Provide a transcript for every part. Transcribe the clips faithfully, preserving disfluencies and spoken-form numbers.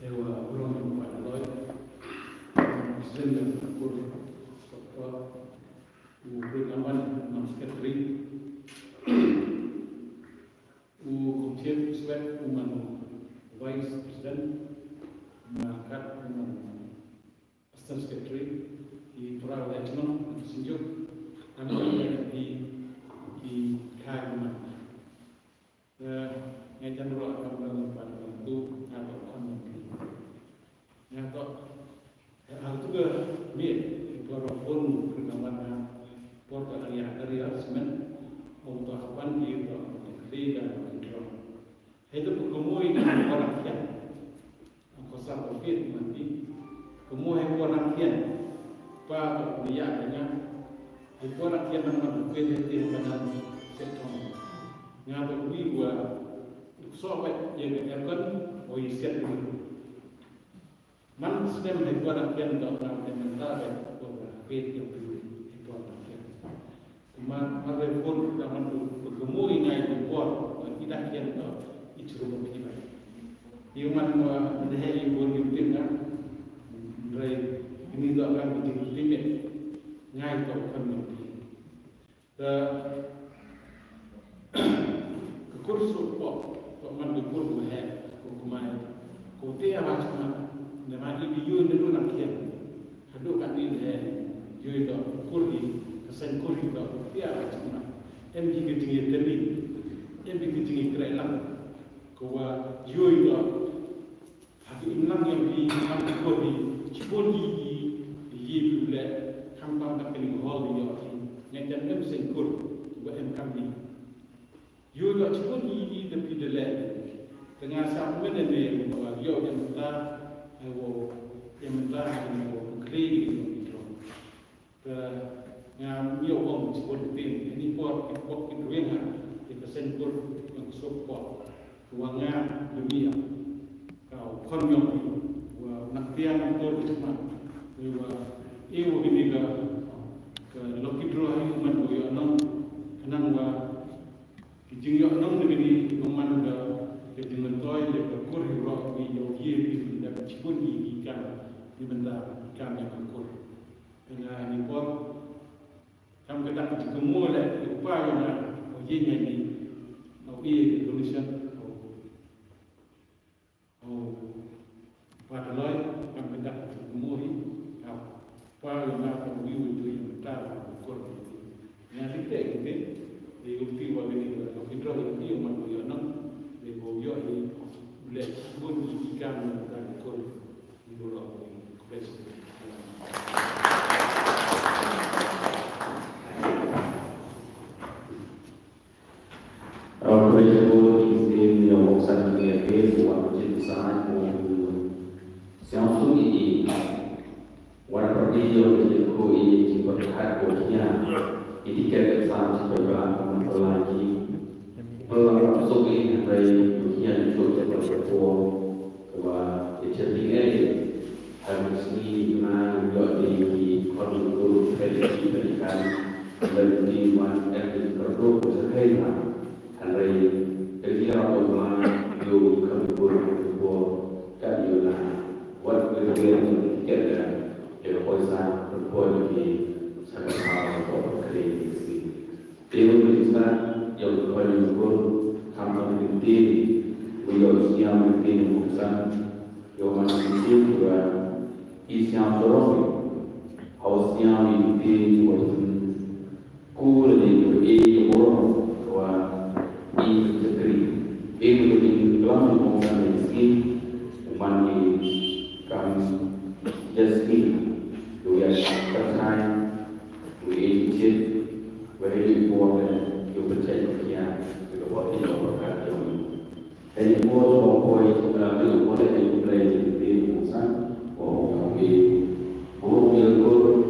Ewa, burom ïa u Bah Daloi, President jong ka kur, Sohpor, u Brigadier Amban, u man Secretary, u Kongchief Swet, u man Vice President, u man Kat, u man Assistant Secretary, i para leh chnong, i synjuk, ngan ïa ki, ki kha ki man. Eh, ngai jan ruh kam dang pan dang tu, nga to khon ki. Nga to, eh, ang tu ke mi, por pun, por ka man nga, por ka area, area semen, ong to kapan ki, to, ki ka, ki ka. Hei to pun kemoi ki orang kian. Ko sa ko fit man ti. Kemoi hei por nang kian. Pa to ni ya nya. Hei por nang kian nang man fit hei ti ka nang set tong. Nga to wi wa. So wet ye ka aircon o i set ni. Man snem hei por nang kian to nang kian ta wet ko fit ye hei por nang kian. Kumba, kumba ba bun, da man u, u kemoi ngai u bor, u ida kian to, i chru mo ki bai. I man mo, da he i bor i tin na, rai, ini to kan i tin i tin ngai to kan mo ki. Da, ka kur Sohpor, to man ka kur mo he, ko kumai, ko te a ba chma, ne ma i bi yu ne lu na kian. Haduh katne leh, ïohi doh, kur hi, ka seng kur hi doh, pia ka jingma. Em hi ka jingïatylli, em hi ka jingïakren lang. Ka wa ïohi doh, ha ka imlang ïa hi, ha ka kur hi, shibun hi, hi, hi, hi, leh, khamtam ka kani hall hi ïoh hi. Ngan jan em seng kur, wa em kam hi. Ïoh ïoh shibun i i da phi da leh. Te nga sa mynne ne wa ïoh ïa mynta, ai wo ïa mynta, ïa wo kri ïa wo. Te nga ïoh ong shibun tin, ini por ki pok ki dueng ha, ïa ka seng kur, ïa ka Sohpor. Wa nga demi ïa ka khon ïong, wa nak tiang tur ki sma. Wa i wa kini ka, ka lucky draw hi man ko ïoh nong, khnang wa Ki jingïoh nong na kini, kumne da ka jingmyntoi ïa ka kur hi ruh, ki ïoh ïa ki da ka shibun ki, ki kam, ki bynta ki kam ïa ka kur. Kane ni por kam ka dak ka jingkynmaw leh ïa u pa ïa nga, u ïa nga ni, u ïa ki donation, u Oh, Bah Daloi, kam kyndak ka jingkynmaw hi, ka pa ïa nga ka wi wi tu ïa mynta ka kur. Nga ri te ki te, ri u ti wa ri ka ki dro ri u man ïa nang, ri ko ïa ri u le bun ki ki kam ïa mynta ka kur. Ni ko lo. Khublei shibun ïa u Kongsan Senior Bass, u wan u Jin Saiñ, u sñiawsuk ïa i. Wat pyrdi ïa u jingkhuid ïa i jingpyrkhat u khia. I tiket ka sam shi paidbah ka man pyrlai ki. Pyrlai suk ïa i hynrei u khia i suk ïa ka por. Wa i chen ding ei. Har sngi bnai u ïoh dei ki khon guru peit ki pelikan. Lei dei wan em dei kyrduh u sa khei na. Hynrei dei ki rap u bnai ïoh ki khon guru ki por ka ïoh na. Wat ki rap ki tiket ka ïoh poisa ki por ki sa ka sa ko khei ki sngi. Te u Kongsan, ïa u khon ïa u khun, khamtam ïa u ktien, u ïa u sñiaw ïa u ktien u Kongsan, ïa u man ïa u ktien u ra, i sñiaw sarong, ha u sñiaw ïa u ktien u ra, ku ra ïa u e ïa u ra, u ra, i shakri. Te u ïa u klam u Kongsan ïa u ktien, u man ïa u kam ïa u ktien, u ïa u kynthai, u ïa u ktien, Wei, ïa u bor, ïa u pynshai pynkhia, ïa ka bor, ïa ka bor ka jong. Ïa u bor, ïa u bor, ïa u bor, ïa u bor, ïa u bor, ïa u bor, ïa u bor, ïa u bor, ïa u bor,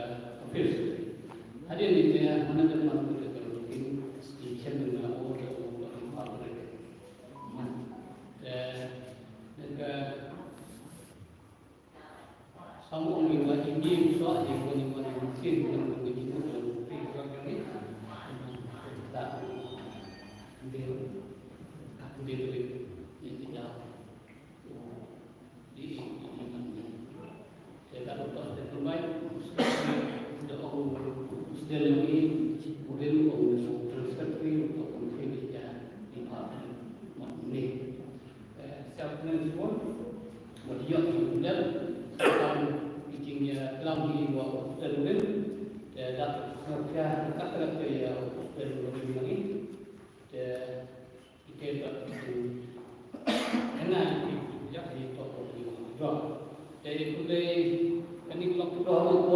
office. Hadien ni te mana da man ku te ka rutin i chen na o da o ba ni pa re. Te ne ka samo ni wa i ni so ni wa ni wa ni sin ni wa ni wa ni wa ni wa ni da de de de de de. Te ite ta tu ena ite ya ito ko ni jo. Te ite le kani lok tu ho ko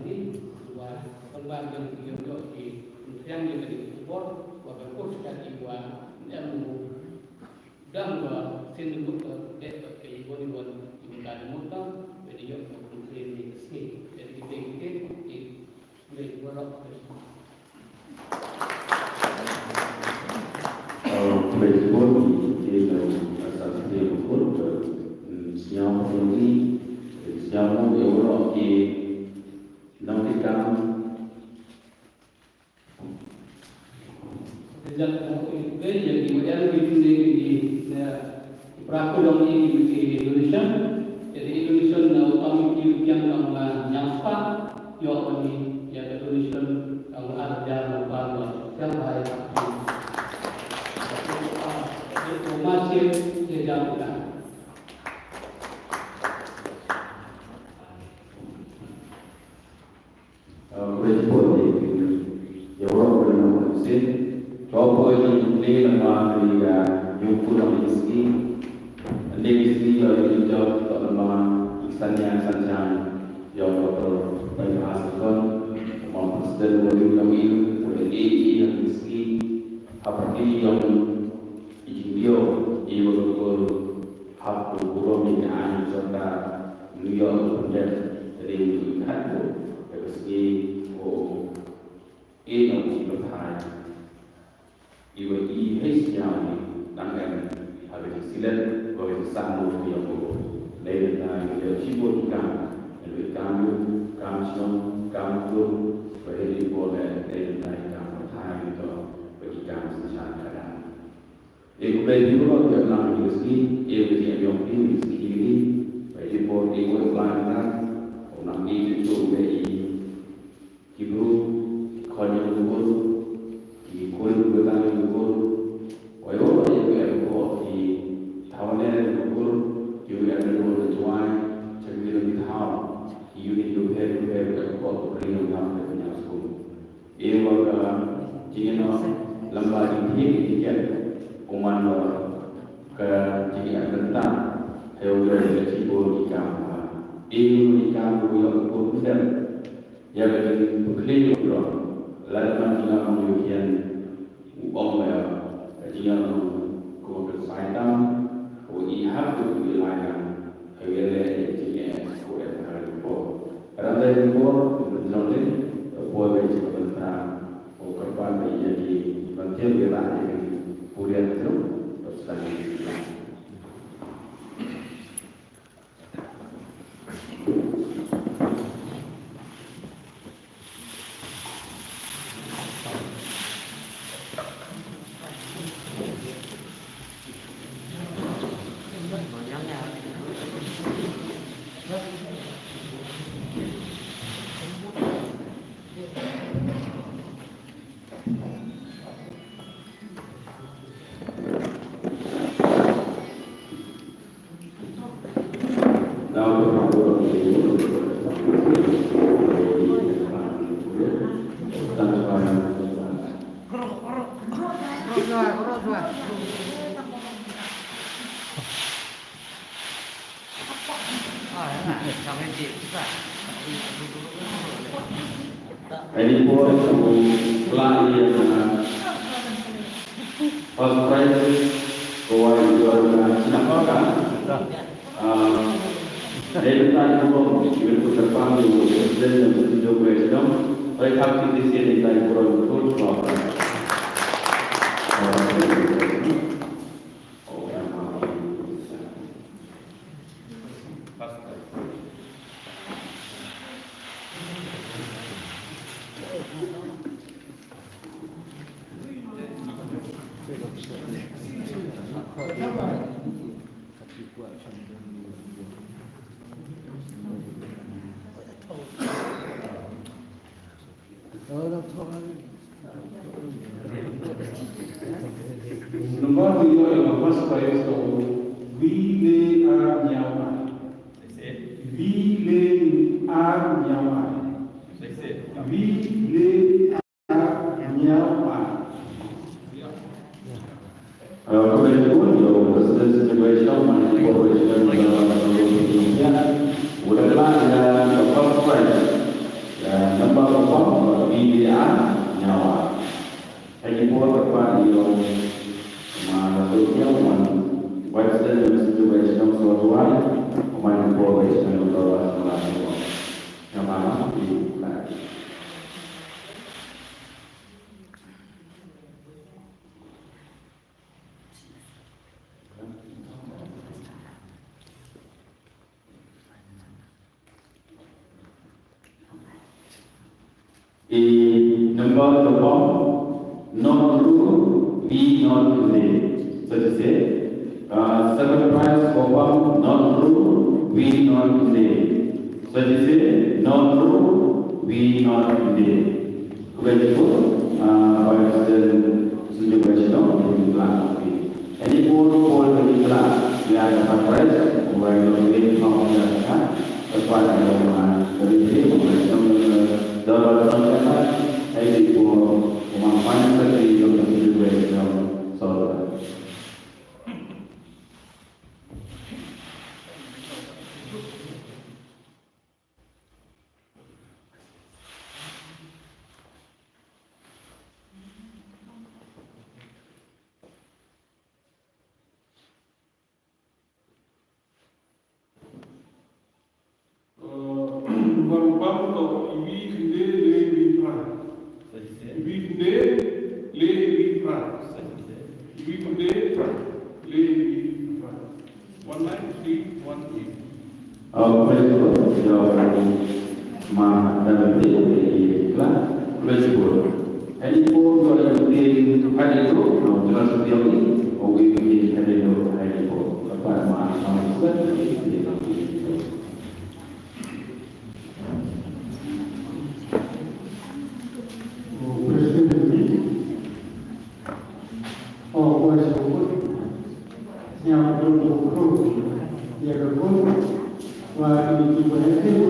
hangne, wa pynban ïa ki ïoh ki pynthriang ïa kane ka khubor, wa ban pyrshah ïa wa em u dang wa sien lut ka dei ka i wan i wan i ka dei mut ka, wa dei ïoh ka pynthriang ïa ka sngi. Jadi kita kita i Khublei shibun. Khublei shibun ïa i Asam Sri Mukut, sñiaw ïa i, sñiaw ïa waroh ki nongtrei kam. Khublei ïa ki wa em ki, ki, ki, ki, ki para kylong ïa ki, ki donation. Jadi donation na u kam ki kiang kam na ñiaw spah. Ïoh kani ïa ka donation kam ar hajar na par na. Siang hai. Ïa ka masjid ïa jam na. Khublei shibun ïa waroh ki nongmihkhmat. Shuwa ba ngin ïa plie namar ïa ka jingpynlong ïa ka sngi. Ynda ka sngi ïa ka jingpynlong toh namar ki san ïa san jan ïa ka por bai ha sa kon. Namar President wa ïa ka sngi, wa ïa ka sngi. Hapdeng ïa ka jingpynlong ïa ka por hap burom ïa ka aiñ jong ka. New York, London, Ring, Khat, ka sngi ko e no ki pathai. Iwa i hei sñiaw ni nang em ha ka jingsilet, ko ka jingsah mo ki yong ko. Lei na i lei shibun ki kam, lei kam yu, kam shnong, kam kum, ko hei i bo lei, lei na i kam pathai ni to, ko ki kam sñiaw ka dang. E khublei ïa u Blei ïa ka sngi, e ka jingïong phi ïa ka sngi ni. Ba ïa por ïa u Blei na, u nang ïa ka jingïong ïa ki bru, ki khon ïa u bru, ki khun ki batang ïa u bru. Wa ïa u ïa ka em ko ki thaw ne ïa u bru, ki u em ne u bru jwai, cha ki bru ki thaw, ki yu ni ki u pher ki u pher ka ko ko ri ïa u nam ka nya skul. Ïa ka jingïalang lem bad jingthied jingthied u man ka jingïalang bynta. Ïa ka jingïalang bynta. Ïa ka jingïalang bynta. Ïa ka jingpynkhlaiñ u briew. Lada man jingïalang u ïoh u ong ba ïa ka jingïalang kum ka saitam u i hap u ïoh u lai. Hynrei ïa ka jingeh ko em ha ka por. Ka dang dei ka por ka jong lei ka por ka jingpynta. Ko kyrpad ba ïa ki ban tieng ïa la ïa ki purian tu. Ba sdang ïa ki. Ai ni por ko kla ïa ka first prize ko wai ïa ka snak ka. Ah, dei ta ni por ïa ko terpang ïa ko president ïa ko sejong bai sejong. Bai khap ki ti sien dei ta ni por ko ko. Number ïoh ïa ka first prize ka u Wi Le Ar Nyaw Ar. Wi Le Ar Nyaw Ar. Wi Le Ar Nyaw Ar. Khublei shibun ïa u President Senior Vice Chairman, Corporation, u da kla ïa ka first prize. Ïa number ka bym, Wi Le Ar Nyaw Ar. Ha ki por ka kwah ïa u ma la tu ïa u man Vice President Senior Vice Chairman Sor Duwai, u man Corporation, u da wa sa la tu. Ïa ma la tu. I number ka bym, not ru, wi not le. So to say, uh, second prize ka bym, not ru, wi not le. So to say, not ru, wi not le. Khublei shibun, ah, Vice President Senior Vice Chairman, ïa ki kla. Ïa ki por, por ïa ki kla, ïa ka surprise, ïa ka surprise, ïa ka surprise, ïa ka surprise, ïa ki por, ïa ki por, ïa ki por, so. Bar bam to iwi khynde le iwi phra. Iwi khynde le iwi phra. Iwi khynde le iwi phra. One nine three one eight. Au, khublei shibun, ïa u ma David Bey, ïa kla, khublei shibun. Hani po, ïa u tin, hani po, no, jelas dia ni, o wi tin, hani po, hani po. Apa ma, ma, President, o, khublei shibun. Sñiaw khublei shibun ïa ka kut. Wa kini ki wa hynriew,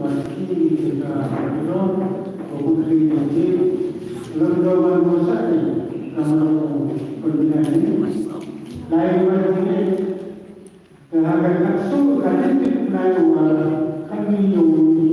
wa kini ki ka kut, wa kut kini ki. Lem do wan mo sa ni, ka mo ko pembina ni. Lai wa kini, ka ha ka kut su, ka ni ki lai wa kini yo ni.